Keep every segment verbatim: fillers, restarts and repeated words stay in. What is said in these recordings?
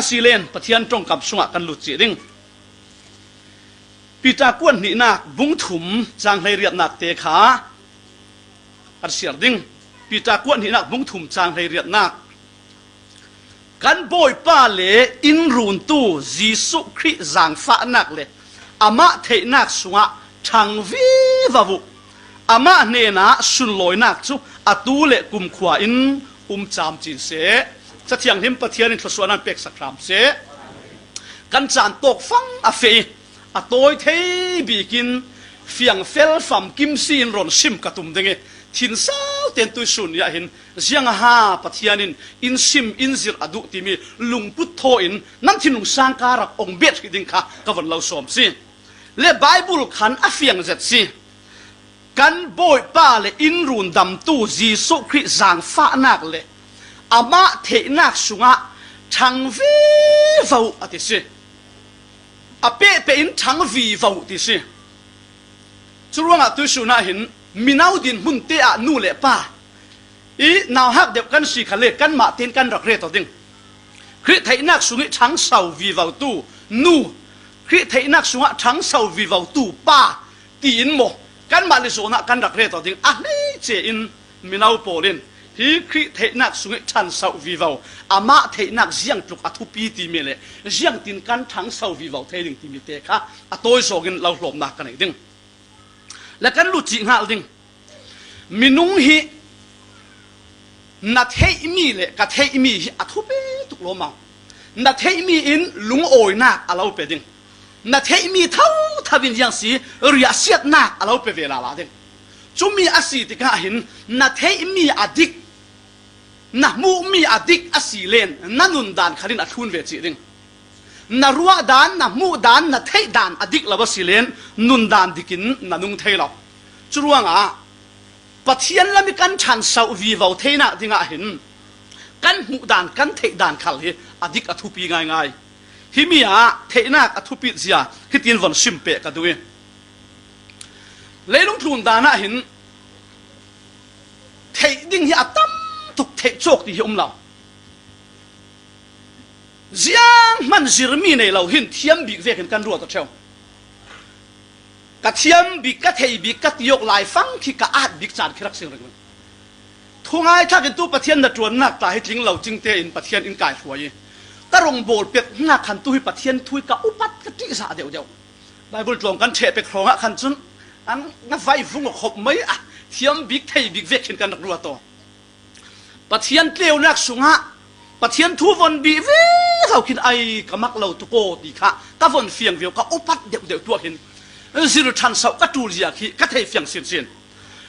A si len Pathian ṭongkam sungah kan lut cih ding. Peter kuat hnihnak bung thum cang hleiriatnak te kha kan siar ding. Peter kuat hnihnak bung thum cang hleiriatnak. Kan Bawipa le in runtu Jesuh Khrih zaangfahnak le amah theihnak sungah ṭhang vivo uh. Amah hnenah sunlawinak cu atu le kumkhua in um camcin seh. Ca Thianghlim Pathian in thluasuahnak peksak hram seh. Kan caan tawkfang a feh i a tawi thei bikin fiangfel famkim si in ron sim ka tum ding i, thinsau ten tuisun ni ah hin ziang a ha Pathian in in sim in zirh a duh timi lungput thaw in nan thinlung sangka rak ong bet hrih ding kha ka von lo sawm si. Le Baibal khan a fiang zet si. Kan Bawipa le in rundamtu Jesuh Khrih zaangfahnak le amah theihnak sungah ṭhang vivo uh a ti si. A pehpeh in ṭhang vivo uh ti si. Curuangah tuisun ah hin mino dinhmun te ah nu le pa i nauhak deuh kan si kha le kanmah tein kan rak ret aw ding. Khrih theihnak sung i ṭhangso vivotu nu, Khrih theihnak sungah ṭhangso vivotu pa tiin maw kanmah le zawn ah kan rak ret aw ding. A hleice in mino pawl in hi Khrih theihnak sung i ṭhanso vivo, amah theihnak ziangtluk a thupi timi le ziangtin kan ṭhangso vivo thei ding timi te kha a tawi zawngin lo hlawmnak ka nei ding. Le kan lut cih hngal ding. Minung hi na theihmi le ka theihmi hi a thupi tuk lawmau. Na theihmi in lungawinak a lo pe ding. Na theihmi thotho in ziang si riahsiatnak a lo pe ve lala ding. Cumi a si tikah hin na theihmi a dik, na hmuhmi a dik a si len na nundan khalin a thlun ve cih ding. Na ruah dan, na hmuh dan, na theih dan a dik lo a si len nundan dikin na nung thei lo. Curuangah Pathian lam i kan ṭhanso vivo theinak dingah hin kan hmuh dan, kan theih dan khal hi a dik a thupi ngaingai. Himi ah theihnak a thupit zia hitin von sim peh ka duh i, leilung tlun dan ah hin theih ding hi a tam tuk, theih cawk ti hi um lo. Zianghman zirmi nei lo hin thiam bik vekin kan ruat aw ṭheu. Ka thiam bik, ka thei bik, ka ti awk laifang khi ka at bik caan khi rak sing ringring. Thungai thlak in tu Pathian na ṭuannak ta hi tling lo cing tein Pathian in kai hruai i ka rung bawl pek hna khan tu hi Pathian thu hi ka upat ka ṭihzah deuhdeuh. Baibal tlawng kan ṭheh pek hrawngah khan cun an nga vai vung a khop mai a thiam bik, thei bik vek khin kan rak ruat aw. Pathian tleunak sungah Pathian thu von bih vivo khin ai ka mak lo tuk aw ti kha ka von fiang viau, ka upat deuhdeuh tuah khin zir ṭhanso ka ṭul zia khi ka thei fiang sinsin.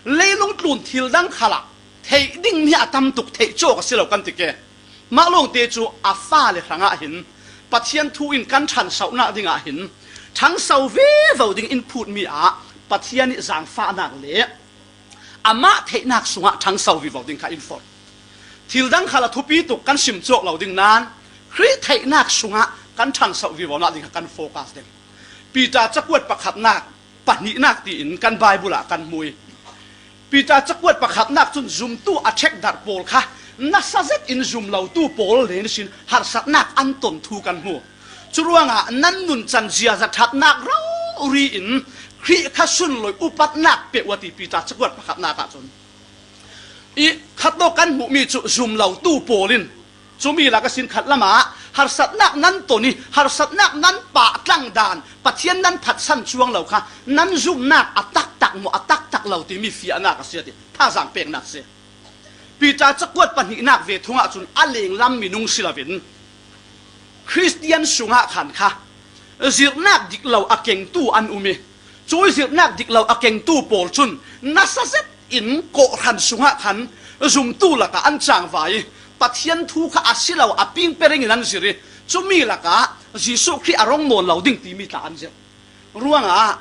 Leilung tlun thil dang khalah theih ding mi a tam tuk, theih cawk a si lo kan ti ke. Mah lawngte cu a fale hrangah hin Pathian thu in kan ṭhansonak dingah hin ṭhangso vivo ding in phutmi ah Pathian i zaangfahnak le amah theihnak sungah ṭhangso vivo ding kha in forh. Thil dang khal a thupi tuk kan sim cawk lo ding nain Khrih theihnak sungah kan ṭhangso vivonak ding kha kan focus ding. Peter cakuat pakhatnak pahnihnak tiin kan Baibal ah kan hmu i, Peter cakuat pakhatnak cun zumtu a ṭhekdarh pawl kha nasa zet in zum lotu pawl leng sin harsatnak an ton thu kan hmu. Curuangah nan nuncan ziaza ṭhatnak rori in Khrih kha sunlawih upatnak pe uh a ti Peter cakuat pakhatnak ah cun. I khat tawk kan hmuhmi cu zum lotu pawl in cumi lak a sin khat lamah harsatnak nan ton i harsatnak nan pahtlang dan, Pathian nan phatsan cuang lo kha nan zumnak a taktak maw a taktak lo timi fiahnak a si a ti, thazaang peknak a si. Peter cakuat pahnihnak ve thungah cun a lenglam minung si loin Khristian sungah khan kha zirhnak dik lo a kengtu an um i, cui zirhnak dik lo a kengtu pawl cun nasa zet in kawhhran sungah khan zumtu lakah an cangvai i, Pathian thu kha a si lo a pingpe ringin an zir i, cumi lakah Jesuh Khrih a rong nawn lo ding timi tla an zirh. Ruangah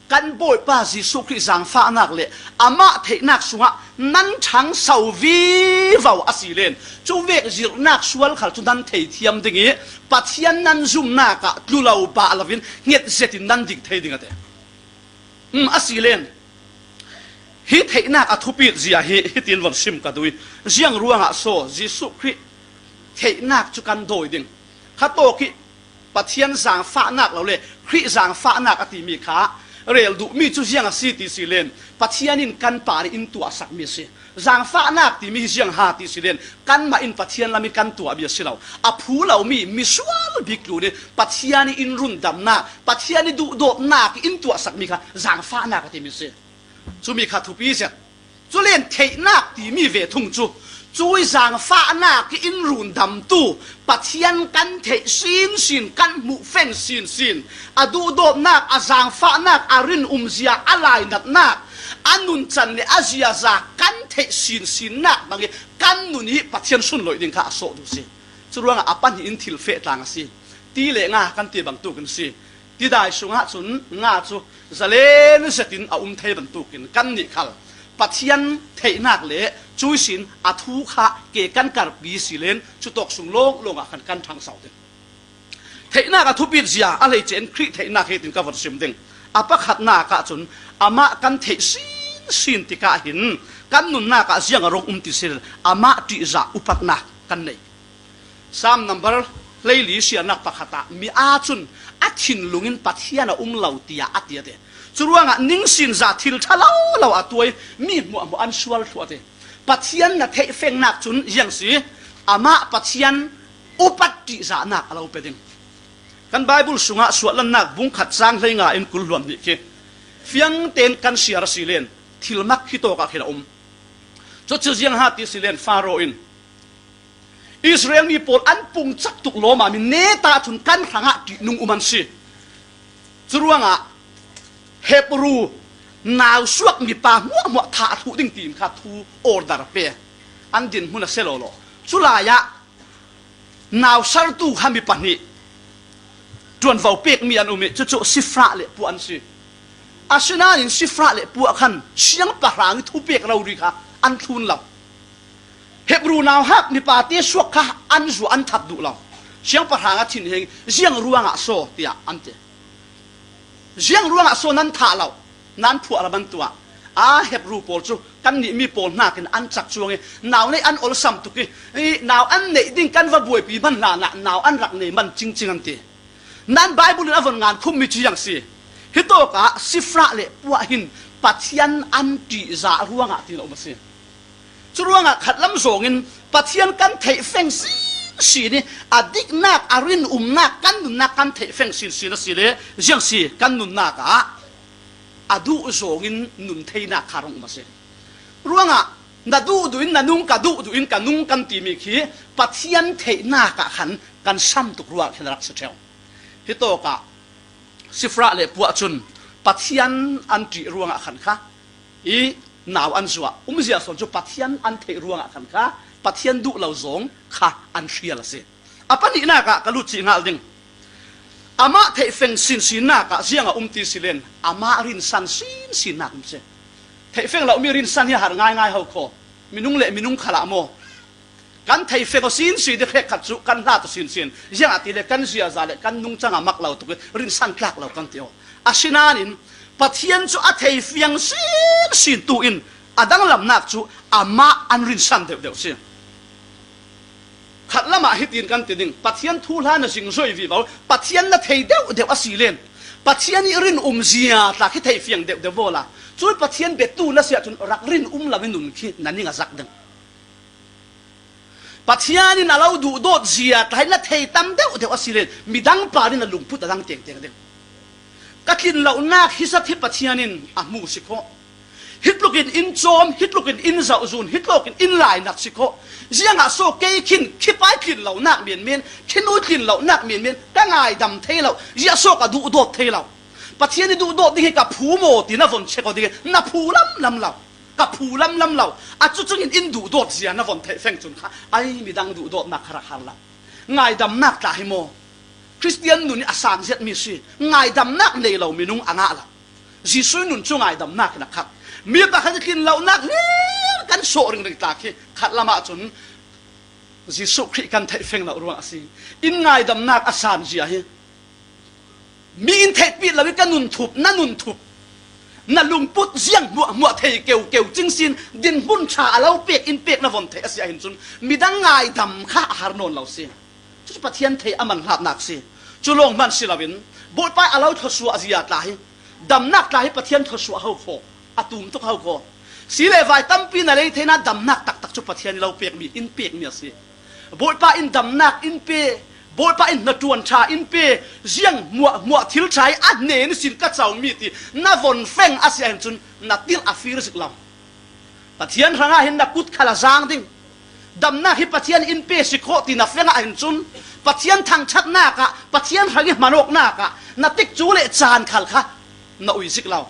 kan Bawipa Jesuh Khrih zaangfahnak le amah theihnak sungah nan ṭhangso vivo a si len, cuvek zirhnak sual khal cu nan thei thiam ding i, Pathian nan zumnak ah tlu lo bah loin hnget zetin nan ding thei ding a ti. Um, a si len hi theihnak a thupit zia hi hitin von sim ka duh i, ziang ruangah so Jesuh Khrih theihnak cu kan dawi ding. Kha tawk hi Pathian zangfahnak lo le Khrih zangfahnak a timi kha rel duhmi cu ziang a si ti si len, Pathian in kan parih in tuahsakmi a si. Zangfahnak timi hi ziang ha ti si len, kanmah in Pathian lam i kan tuahmi a si lo. A phu lomi misual bik tlun in Pathian i in rundamnak, Pathian i duhdawtnak i in tuahsakmi kha zangfahnak a timi a si. Cumi kha thupi zet. Cu len theihnak timi ve thung cu, cui zangfahnak i in rundamtu Pathian kan theih sinsin, kan hmuh feng sinsin, a duhdawtnak, a zangfahnak, a rinumzia, a lainatnak, a nuncan le a ziaza kan theih sinsinnak bang i kan nun i Pathian sunloih ding kha a sawh duh si. Curuangah a pahnih in thil feh tlang a si. Ti le nga kan ti bangtuk in si. Tidai sungah cun nga cu zalen zetin a um thei bantukin kannih khal Pathian theihnak le cui sin a thu kha ke kan karpi si len cutawk sung lawnglawng ah khan kan ṭhangso ding. Theihnak a thupit zia a hleice in Khrih theihnak hi tin ka von sim ding. A pakhatnak ah cun amah kan theih sinsin tikah hin kan nunnak ah ziang a rung um ti si len amah ṭihzah upatnak kan nei. Psalm number hleili siarnak pakhat ah mi aa cun a thinlung in Pathian a um lo tiah a ti a ti. Curuangah ningsinza thil ṭha lo lo a tuai mi hmuahhmuah an sual thluah a ti. Pathian na theih fengnak cun ziang si, amah Pathian upat ṭihzahnak a lo pe ding. Kan Baibal sungah Suahlannak bung khat cang hleinga in kul hluan hnih khi fiang tein kan siar a si len thil mak khi tawkah khin a um. Cucu ziang ha ti si len Faro in Israel mi pawl an pung cak tuk lawm ah mi neta cun kan hrangah ṭihnung um an si. Curuangah Hebru nausuak mipa hmuahhmuah thah a thluh ding tiin kha thu order pe an dinhmun a si lawlaw. Culai ah nausartu kha mi pahnih ṭuanvo pekmi an um i cucu Sifrah le Puah an si. Asinain Sifrah le Puah khan siangpahrang i thupek rori kha an thlun lo. Hebru nauhak mipate suak kha an zuah an thak duh lo. Siangpahrang a thinheng ziang ruangah saw tiah an ti. Ziang ruangah saw nan thah lo, nan phuah lam an tuah. A Hebru pawl cu kan nihmi pawl hnakin an cak cuang i nau neih an olsam tuk i, i nau an neih ding kan va buaipi hman hlanah nau an rak nei man cingcing an ti. Nan Baibal in a von ngan khummi cu ziang si. Hitawkah Sifrah le Puah hin Pathian an ṭihzah ruangah tiin a um a si. Curuangah khatlam zawngin Pathian kan theih feng sinsin i a diknak, a rinumnak, kan nunnak kan theih feng sinsin a si le ziang si kan nunnak ah a duh zawngin nun theinak kha rung um a si. Ruangah na duh duh in na nung, ka duh duh in ka nung kan timi khi Pathian theihnak ah khan kan sam tuk ruangah khin a rak si ṭheu. Hitawkah Sifrah le Puah cun Pathian an ṭih ruangah khan kha i nau an zuah. Umzia sawn cu Pathian an theih ruangah khan kha Pathian duh lo zawng kha an hrial a si. A pahnihnak ah ka lut cih hngal ding. Amah theihfeng sinsinnak ah ziang a um ti si len amah rinsan sinsinnak um si. Theihfeng lomi rinsan hi a har ngaingai ho kho. Minung le minung khalah maw? Kan theihfeng aw sinsin i hrekkhat cu kan hlat aw sinsin. Ziangahtile kan ziaza le kan nungcang a mak lo tuk i rinsan tlak lo kan ti aw. Asinain Pathian cu a theifiang sinsin tu in a danglamnak cu amah an rinsan deuhdeuh si. Khatlamah hitin kan ti ding, Pathian thuhla na zingzoi vivo, Pathian na thei deuhdeuh a si len Pathian i rinum zia tla khi theifiang deuhdeuh vawla. Cui Pathian biatu na si ahcun rak rinum lo i nun khi na ning a zak ding. Pathian in a lo duhdawt zia tla hi na thei tam deuhdeuh a si len midang par in a lungput a dang tengteng ding. Ka tlin lonak hi zat hi Pathian in a hmu si khawh. Hitlukin in cawm, hitlukin in zohzun, hitlukin in lainat si khawh. Ziangah so kei khin khipai tlin lonak menmen, khinui tlin lonak menmen ka ngaidam thei lo. Ziah so ka duhdawt thei lo. Pathian i duhdawt ding hi ka phu maw ti na von check aw ding i na phu lamlam lo. Ka phu lamlam lo. A cucungin in duhdawt zia na von theih feng cun kha ai midang duhdawtnak kha rak har lo. Ngaidamnak tla hi maw? Khristian nun i a sang ziatmi si. Ngaidamnak nei lo minung a ngah lo. Jesuh nun cu ngaidamnak in a khat. Mi pakhat i tlin lonak hlir kan sawh ringring tla khi khat lamah cun Jesuh Khrih kan theih feng lo ruang a si. In ngaidamnak a san zia hi. Mi in theihpih lo i ka nun thup, na nun thup, na lungput ziang hmuahhmuah thei keukeu cingsin dinhmun ṭha a lo pek in pek na von theih a si ahhin cun midang ngaidam kha a har nawn lo si. Pathian thei a manhlapnak si. Cu lawng hman si loin Bawipa a lo thluasuah zia tla hi, damnak tla hi Pathian thluasuah ho khaw, a tum tuk ho khaw. Si le vai tampi na lei thei nain damnak taktak cu Pathian i lo pekmi, in pekmi a si. Bawipa in damnak in pe, Bawipa in hnaṭuan ṭha in pe, ziang hmuah hmuah thil ṭha hi a hnen ihsin ka comi ti na von feng a si ahhin cun na tilh a fir zik lo. Pathian hrangah hin na kut khal a zaang ding. Damnak hi Pathian in pe si khawh ti na feng ahhin cun Pathian thangṭhatnak ah, Pathian hrang i hmanawknak ah na tikcu le caan khal kha na ui zik lo.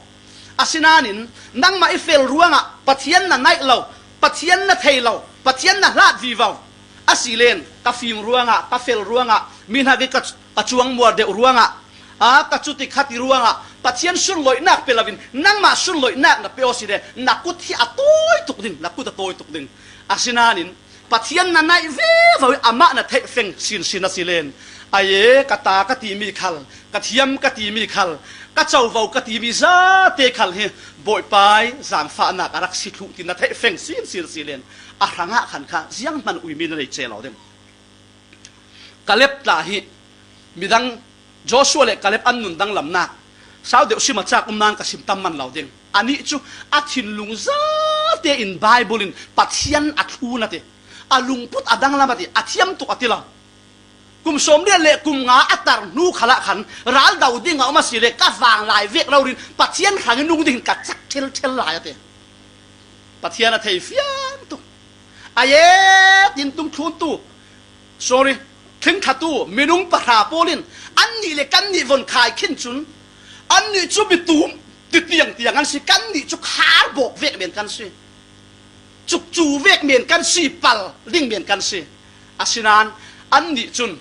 Asinain nangmah i fel ruangah Pathian na naih lo, Pathian na thei lo, Pathian na hlat vivo. Asilen ka fim ruangah, ka fel ruangah, mi hnak i ka, ka cuang muar deuh ruangah, a, ka cuti khati ruangah Pathian sunloihnak pe loin nangmah sunloihnak na pe aw si le na kut hi a tawi tuk ding, na kut a tawi tuk ding. Asinain Pathian na naih vivo i amah na theih feng sinsin asilen, a ye ka ta ka timi khal, ka thiam ka timi khal, ka covo ka timi zate khal hi Bawipa i zaangfahnak a rak si thluh ti na theih feng sinsin asilen, a hrangah khan kha zianghman uimi na nei ce lo ding. Kaleb tla hi midang Joshua le Kaleb an nun danglamnak sau deuh sim a cak um nain ka sim tam man lo ding. Anih cu a thinlung zate in Bible in Pathian a thlun a ti, a lungput a danglam a ti, a thiam tuk a ti lo. Kum sawmriat le kum nga a tar hnu khalah khan ral do ding a um a si le ka vanglai vek lo rin Pathian hrang i nung ding ka cak ṭhelṭhel lai a ti. Pathian a thei fiang tuk. A ye tin tung thluntu, sorry, thlingthlatu minung pahra pawl in annih le kannih von khai khin cun annih cu mi tum ti tiang tiang an si, kannih cu khar bawk vek men kan si. Cukcu vek men kan si, pal ding men kan si. Asinain annih cun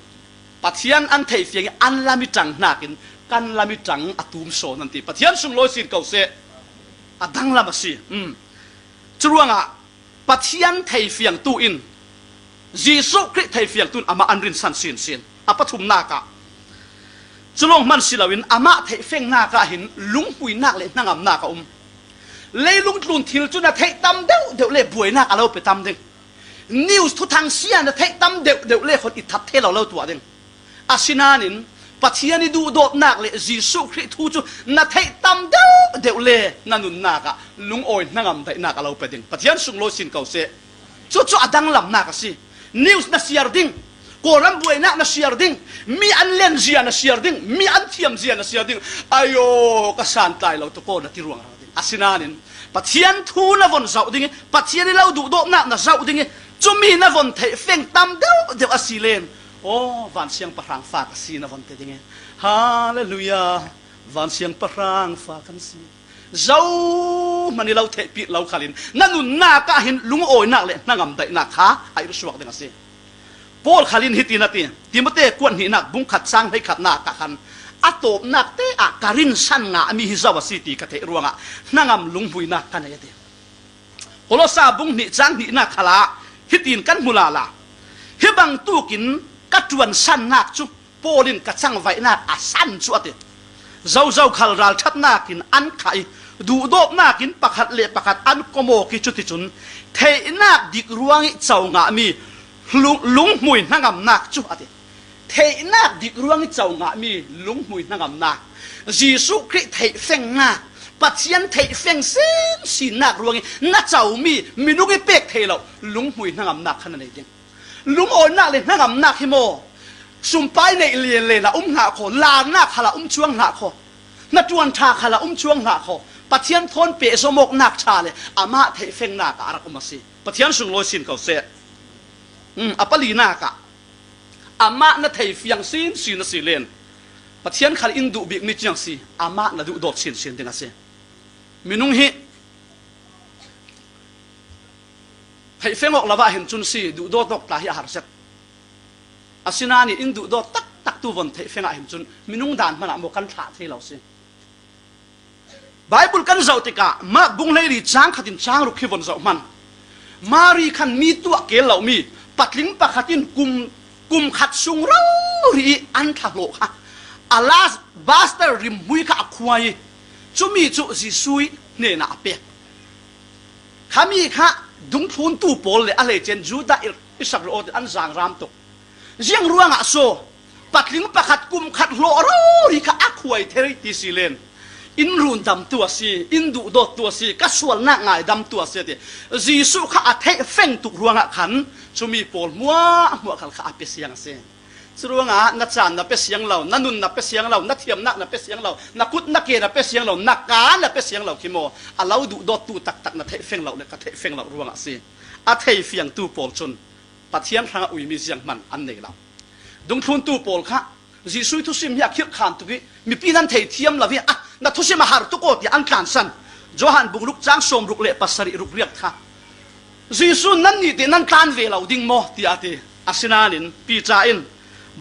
Pathian an thei fiang i an lam i ṭang hnakin kan lam i ṭang a tum sawn an ti. Pathian sunglawi sin ko seh. A danglam a si. Um. Curuangah Pathian thei fiangtu in, Jesuh Khrih thei fiangtu in amah an rinsan sinsin. A pathumnak ah, cu lawng hman si loin amah theih fengnak ah hin lunghmuinak le hnangamnak a um. Leilung tlun thil cu na theih tam deuh deuh le buainak a lo pe tam ding. News thuthang sia na theih tam deuh deuh le khon i that thei lo lo tuah ding. Asinain Pathian i duhdawtnak le Jesuh Khrih thu cu na theih tam deuh deuh le na nunnak ah lungawi hnangam daihnak a lo pe ding. Pathian sunglawi sin ko seh. Cucu a danglamnak a si. News na siar ding, Kawlram buainak na siar ding, mi an len zia na siar ding, mi an thiam zia na siar ding. Ayo, ka santlai lo tu ko na ti ruang rang ding. Asinain Pathian thu na von zoh ding i, Pathian i lo duhdawtnak na zoh ding i, cumi na von theih feng tam deuh deuh a si len, aw, van siangpahrang fa ka si na von ti ding i. Hallelujah. Van siangpahrang fa kan si. Zohman i lo theihpih lo khalin na nunnak ah hin lungawinak le hnangam daihnak kha a irsuak ding a si. Paul khalin hitin a ti, Timote kuat hnihnak bung khat cang hleikhatnak ah khan, a tawpnak te ah ka rinsan ngahmi hi zo a si ti ka theih ruangah hnangam lunghmuinak ka nei a ti. Kolosa bung hnih cang hnihnak khalah hitin kan hmu lala, hi bangtukin ka ṭuansannak cu Paul in ka cangvaihnak a san cu a ti. Zozo khal ralṭhatnak in an khah i, duhdawtnak in pakhat le pakhat an komawk i, cuticun theihnak dik ruang i co ngahmi lung, lunghmui hnangamnak cu a ti. Theihnak dik ruang i co ngahmi lunghmui hnangamnak, Jesuh Khrih theihfengnak, Pathian theihfeng sinsinnak ruang i na comi minung i pek thei lo lunghmui hnangamnak kha na nei ding. Lungawinak le hnangamnak hi maw, sumpai neih len len a um hlah kho, laannak khal a um chuang hlah kho, hnaṭuan ṭha khal a um chuang hlah kho, Pathian thawn pehzom awknak ṭha le amah theihfengnak ah a rak um a si. Pathian sunglawi sin ko seh. Um, a palinak ah, amah na thei fiang sinsin a si len, Pathian khal in duh bikmi ciang si, amah na duhdawt sinsin ding a si. Minung hi theihfeng awk lo ah hin cun si, duhdawt awk tla hi a har zet. Asinain in duhdawt taktak tu von theihfeng ah hin cun minung dan hmanh ah maw kan thlah thei lo si. Baibal kan zoh tikah Mark bung hleili cang khat in cang ruk hi von zoh hmanh. Mari khan mi tuah keel lomi patling pakhat in kum, kum khat sung rori i an thlahlawh kha, a last buster rimhmui kha a khuai i, cumi cu Jesuh i hnenah a pek. Khami kha dungthluntu pawl le a hleice in Judah Iskariot in an zangram tuk. Ziang ruangah so, patling pakhat kum khat hlawh rori kha a khuai thei ti si len. In rundamtu a si, in duhdawttu a si, ka sualnak ngaidamtu a si a ti. Jesuh kha a theih feng tuk ruangah khan cumi pawl hmuahhmuah khal kha a pia siang a si. Curuangah na caan na pia siang lo, na nun na pia siang lo, na thiamnak na pia siang lo, na kut na ke na pia siang lo, na ka na pia siang lo khi maw, a lo duhdawttu taktak na theih feng lo le ka theih feng lo ruangah a si. A thei fiangtu pawl cun Pathian hrangah uimi zianghman an nei lo. Dungthluntu pawl kha Jesuh ih thusim hi a khilh khan tuk ih mipi nan thei thiam lo ih, ah, na thusim a har tuk aw tiah an tlansan. Johan bung ruk cang sawm ruk le pasarih ruk riat kha Jesuh, "Nannih teh nan tlan ve lo ding maw?" tiah a ti. Asinain Piter in,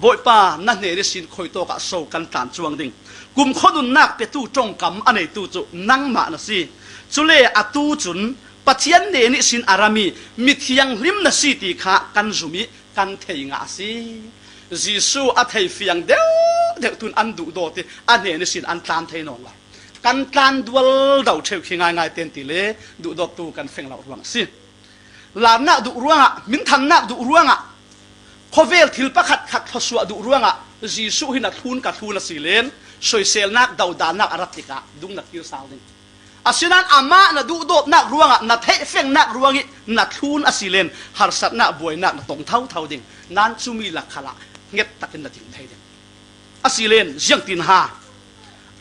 "Bawipa, na hnen ihsin khuitawk ah so kan tlan cuang ding? Kumkhua nunnak petu ṭongkam a neitu cu nangmah na si. Cule atu cun Pathian hnen ihsin a rami mithianghlim na si ti kha kan zum ih kan thei ngah a si." Jesuh a thei fiang deuhdeuh tun an duhdawt ih a hnen ihsin an tlan thei nawn lo. Kan tlan dualdo ṭheu khi ngaingai ten ti le duhdawttu kan feng lo ruang a si. Larnak duh ruangah, minthannak duh ruangah, khawvel thil pakhat khat thluasuah duh ruangah Jesuh hi na thlun ka thlun a si len, soiselnak dodalnak a rat tikah dung na kir sal ding. Asinain amah na duhdawtnak ruangah, na theihfengnak ruangih na thlun a si len, harsatnak buainak na tong thotho ding. Nan cumi lak khalah nget takin na ding thei ding. A si len, ziangtin ha,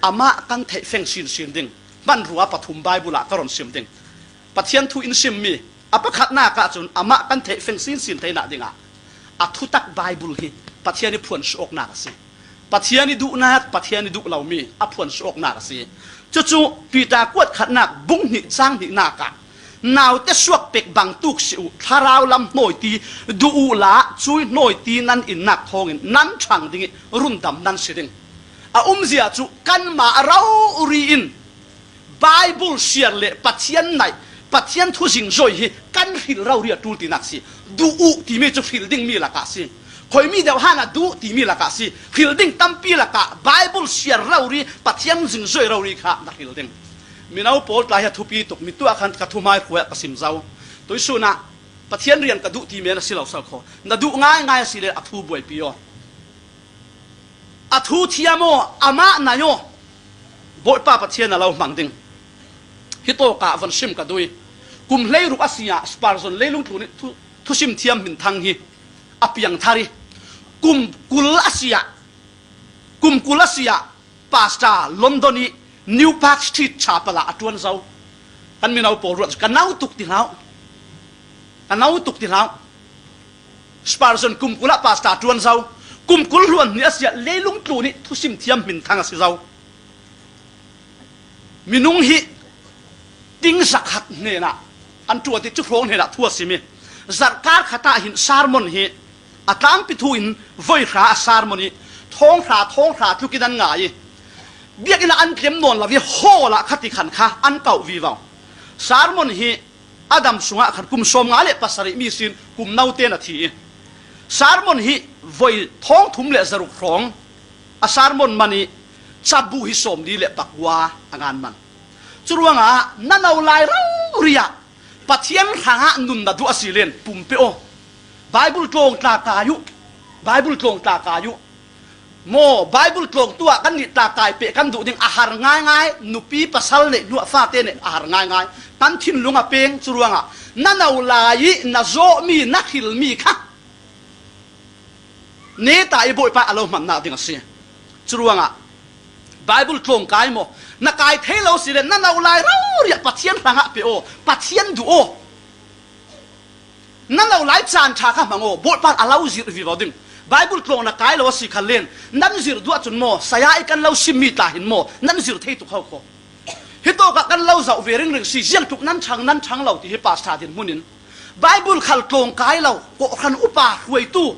amah kan theihfeng sinsin ding. Hmanrua pathum Baibal ah ka ron sim ding. Pathian thu in simmi a pakhatnak ah cun amah kan theihfeng sinsin theinak dingah a thutak Baibal hi Pathian ih phuansuahawknak a si. Pathian ih duhnak, Pathian ih duh lomi a phuansuahawknak a si. Cucu Piter kuat khatnak bung hnih cang hnihnak ah, "Naute suak pek bangtuk si uh, thlarau lam hnawiti duh uhla, cui hnawiti nan innak thawngin nan ṭhang ding ih rundam nan si ding." A umzia cu kanmah rori in Baibal siar le Pathian naih, Pathian thu zingzoi hi kan hril rori a ṭul tinak si. Duh uh timi cu hril dingmi lakah si. Khuimi deuh han a duh timi lakah si. Hril ding tampi lakah Baibal siar rori, Pathian zingzoi rori kha na hril ding. Mino pawl tla hi a thupi tuk, mi tuah khan ka thuhmai hruai ah ka sim zo. Tuihsun ah Pathian rian ka duh ti men a si lo sal kho. Na duh ngaingai a si le a thu buaipi aw. A thu thiam aw, amah naih aw. Bawipa Pathian a lo hmang ding. Hi tawkah von sim ka duh ih, kum hleiruk a si ah Spurgeon leilung tlun ih thu, thusim thiam hminthang hi a piangthar ih, kum kul a si ah, kum kul a si ah Pastor London ih New Park Street Chapel ah a ṭuan zo. Kan mino pawl ruat ka nau tuk ti hlah uh. Ka nau tuk ti hlah uh. Spurgeon kum kul ah pastor ṭuan zo. Kum kul hluan hnih a si ah leilung tlun ih thusim thiam hminthang a si zo. Minung hi ting zakhat hnenah an ṭuat ih cu hrawng hnenah thu a sim ih, zarhkar khat ah hin sermon hi a tlangpi thu in voi hra a sermon ih, thawng hra, thawng hra tlukin an ngai ih, biakinn ah an tlem nawn lo ih hall ah khatikhan kha an kauh vivo. Sermon hi a dam sungah khan kum sawmnga le pasarih mi sin kum note na thi ih, sermon hi voi thawng thum le zaruk hrawng a sermon man ih cabu hi sawmli le pakua a ngan man. Curuangah na no lai rori ah Pathian hrangah nun na duh a si len pumpe aw. Baibal tlawng tla kai uh. Baibal tlawng tla kai uh. Maw, Baibal tlawng tu ah kan nih tla kai peh kan duh ding a har ngaingai, nupi pasal neih hnuah fate neih a har ngaingai. Kan thinlung a peng curuangah na no lai ih na zawhmi, na hrilmi kha neta ih Bawipa a lo hmannak ding a si. Curuangah Baibal tlawng kai maw, na kai thei lo si le na no lai rori ah Pathian hrangah pe aw, Pathian duh aw. Na no lai caan ṭha kha hmang aw, Bawipa a lo zirh vivo ding. Baibal tlawng na kai lo a si kha len, nan zirh duh ahcun maw, saya ih kan lo simmi tla hin maw, nan zirh thei tuk ho kho. Hi tawkah kan lo zoh ve ringring si, ziangtluk nan ṭhang, nan ṭhang lo ti hi pastor dinhmun in Baibal khal tlawng kai lo, kawhhran upa hruaitu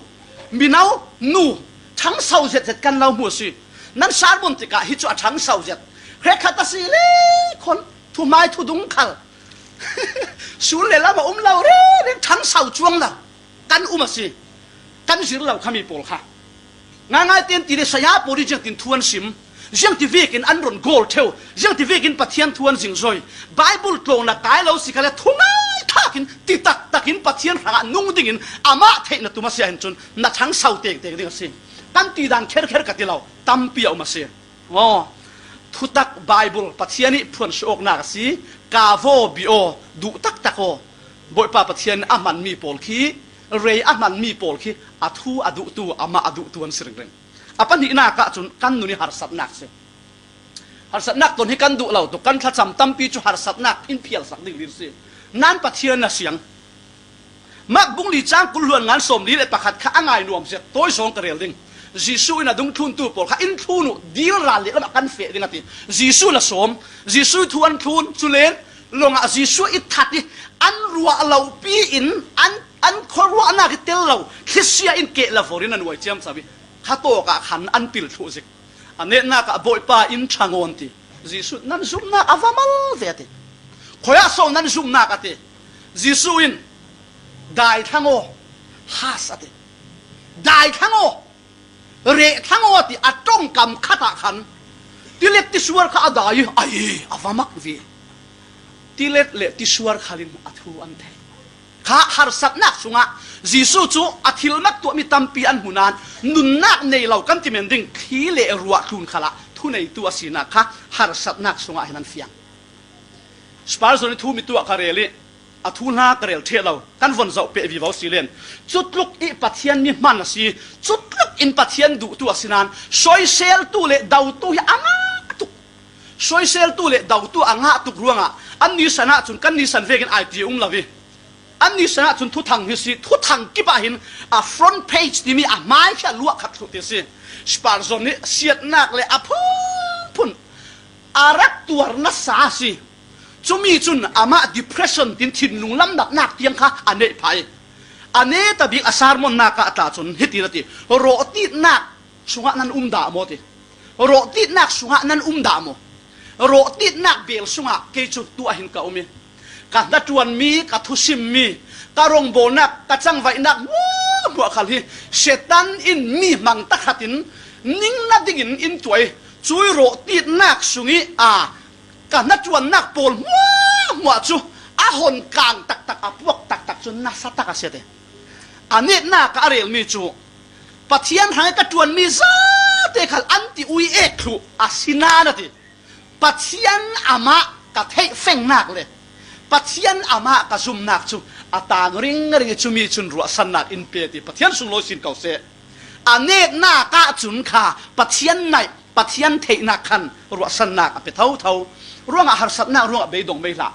mino nu ṭhangso zetzet kan lo hmu a si. Nan sermon tikah hi cu a ṭhangso zet. Hrekkhat a si le khon, thuhmai thudung khal sun le lam a um lo reng, ṭhangso cuang lo kan um a si. Kan zir lo khami pawl kha ngaingai ten ti le saya pawl ih ziangtin thu an sim, ziangti vekin an ron gawl ṭheu, ziangti vekin Pathian thu an zingzoi. Baibal tlawng na kai lo si kha le thungai kha Hin ti taktakin Pathian hrangah nung dingin amah theihna tum a si ah hin cun na ṭhang sau tengteng ding a si. Kan ti dan kherkher ka ti lo, tampi a um a si. Aw, thutak Baibal Pathian ih phuansuah awknak a si. Ka vaw bi aw, duh taktak aw. Bawipa Pathian a hmanmi pawl khi, rei a hmanmi pawl khi a thu a duhtu, amah a duhtu an si ringring. A pahnihnak ahcun kan nun ih harsatnak si. Harsatnak ton hi kan duh lo tuk, kan thlacam tampi cu harsatnak in phialsak ding lir si. Nan Pathian na siang. Mak bung li cang kul hluan ngan sawm li le pakhat kha a ngai nuam zet tawi zawng ka rel ding. Jesuh in a dungthluntu pawl kha in thlun uh, dil ral lehlam ah kan feh ding a ti. Jesuh na sawm, Jesuh thu an thlun, cu len lawngah Jesuh i that ih an ruah lo pi in an, an khuaruahnak i tel lo, thlisia in keh lavor in an uai ciamco ih kha tawk ah khan an pil thluh zik. A netnak ah Bawipa in ṭhangawn ti. Jesuh nan zumhnak a va mal ve a ti. Khuaia so nan zumhnak a ti. Jesuh in dai thlang aw, has a ti. Dai thlang aw, reh thlang aw a ti. A ṭongkam khat ah khan tilet tisuar kha a dai ih ai a va mak ve. Tilet le tisuar khal in a thu an thei. Kha harsatnak sungah Jesuh cu a thilmak tuahmi tampi an hmu nain nunnak nei lo kan ti men ding thli le ruah tlun khalah thuneitu a sinak kha harsatnak sungah hin an fiang. Spurgeon ih thu mi tuah ka rel ih a thu hla ka rel ṭheh lo, kan von zoh peh vivo si len. Cutluk ih Pathian mi hman a si, cutluk in Pathian duhtu a si nain soiseltu le dotu hi a ngah tuk. Soiseltu le dotu a ngah tuk ruangah an nisan ahcun kan nisan vekin ai ti um lo ih, an nisan ahcun thuthang hi si, thuthang kip ah hin a front page timi a hmai khi a luah khat thluh ti si. Spurgeon nih siatnak le a phunphun a rak tuar nasa a si. Cumi cun amah depression tin thinlung lamnatnak tiang kha a neih phah ih, a neta bik a sermonnak ah tla cun hiti na ti, rawhtitnak sungah nan um dah maw ti. Rawhtitnak sungah nan um dah maw? Rawhtitnak bel sungah kei cu tuah hin ka um ih, ka hnaṭuanmi, ka thusimmi, ka rawngbawlnak, ka cangvaihnak hmuahhmuah khal hi Satan in mi hmang takhat in ning nadingin in tuah ih, cui rawhtitnak sungih a ka hnaṭuannak pawl hmuahhmuah cu a hon kang taktak, a puak taktak cu nasa tak a si a ti. A netnak ah a relmi cu Pathian hrangih ka ṭuanmi zate khal an ti ui ek thluh a si nain a ti. Pathian amah ka theihfengnak le Pathian amah ka zumnak cu a tang ringring ih cumi cun ruahsannak in pe ti. Pathian sunglawi sin ko seh. A netnak ahcun kha Pathian naih, Pathian theihnak khan ruahsannak a pe thotho. Ruangah harsatnak ruangah beidong mei hlah.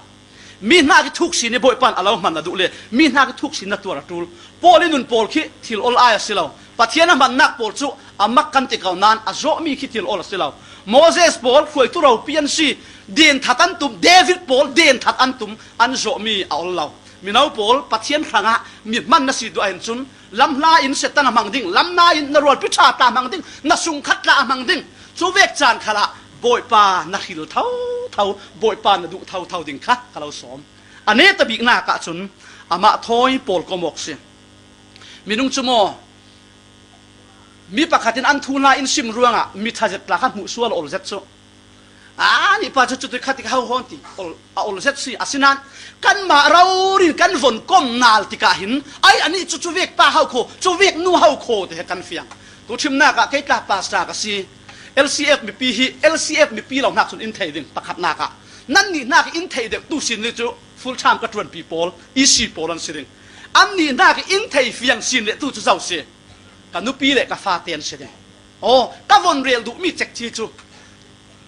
Mi hnak ih thuk sin ih Bawipa in a lo hman a duh le mi hnak ih thuk sin na tuar a ṭul. Paul ih nun pawl khi thil ol ai a si lo. Pathian a hmannak pawl cu a mak kan ti ko nain a zawhmi khi thil ol a si lo. Moses pawl hruaitu ropi an si, denthat an tum, David pawl denthat an tum, an zawhmi a ol lo. Mino pawl Pathian hrangah mi hman na si duh ahhin cun lam hla in Satan a hmang ding, lam hna in na rualpi ṭha tla hmang ding, na sungkhat tla a hmang ding. Cu vek caan khalah Bawipa na hril thotho, Bawipa na duh thotho ding kha ka lo sawm. A neta biknak ahcun amah thawi pawl kom awk si. Minung cu maw, mi pakhat in an thu hla in sim ruangah mi ṭha zet tla kha hmuh sual a ol zet cu. Anih pa cu cuti kha tik ho hawn ti ol, a ol zet si. Asinain kanmah rori in kan von kom nal tikah hin ai anih cu cuvek pa ho kho, cuvek nu ho kho ti he kan fiang. Tu ṭhimnak ah kei tla pastor ka si. L C F mipi hi L C F mipi lo hnak cun in thei ding pakhatnak ah, nannih hnak in thei deuh tu sin li cu full time ka ṭuanpi pawl, E C pawl an si ding. Annih hnak in thei fiang sin le tu cu zo si. Ka nupi le ka fate an si ding. Aw, ka von rel duhmi cekci cu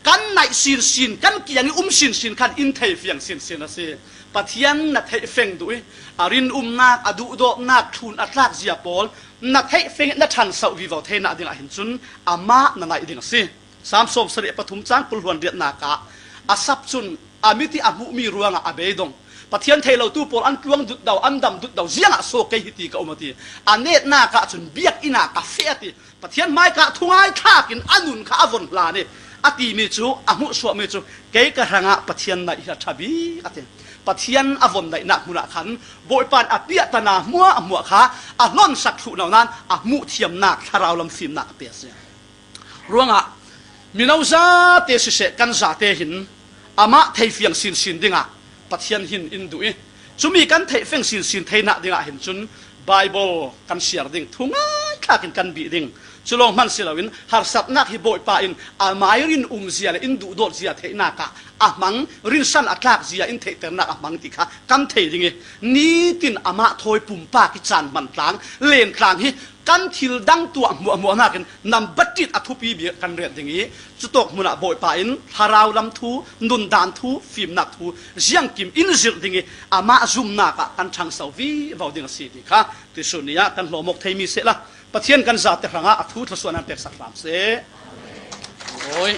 kan naih sinsin, kan kiang ih um sinsin khan in thei fiang sinsin a si. Pathian na theih feng duh ih a rinumnak, a duhdawtnak, thlun a tlak zia pawl na theih feng ih na ṭhansoh vivo theinak dingah hin cun amah na naih ding a si. Salm sawmsarih pathum cang kul hluan riatnak ah a sap cun a mit ih a hmuhmi ruangah a beidong. Pathian thei lotu pawl an tluang dutdo, an dam dutdo, ziangah so kei hi ti ka um a ti. A netnak ahcun biakinn ah ka feh a ti. Pathian hmaika thungai thlak in a nun kha a von hlan ih a timi cu, a hmuhsuahmi cu kei ka hrangah Pathian naih hi a ṭha bik a ti. Pathian a von naihnak hmun ah khan Bawipa in a piahtana hmuahhmuah kha a hlonsak thluh lo nain a hmuh thiamnak, thlarau lam fimnak a pe a si. Ruangah mino zate siseh, kan zate hin amah theifiang sinsin dingah Pathian hin in duh ih Cumi kan theih feng sinsin theinak dingah hin cun Baibal kan siar ding, thungai thlakin kan bih ding. Cu lawng hman si loin harsatnak hi Bawipa in a mai rin umzia le in duhdawt zia theihnak ah a hmang, rinsan a tlak zia in theihternak a hmang ti kha kan thei ding i, nitin amah thawi pumpak i caan hman tlang, len tlang hi kan thil dang tuah hmuahhmuah nakin nambat tit a thupi bik kan ret ding i, cutawk hmunah Bawipa in thlarau lam thu, nundan thu, fimnak thu ziangkim in zirh ding i, amah zumnak ah kan ṭhangso vivo ding a si ti kha tuisun ni ah kan hlawm awk thei mi sehla, Pathian kan zate hrangah a thu thluasuahnak peksak hram seh. Awi.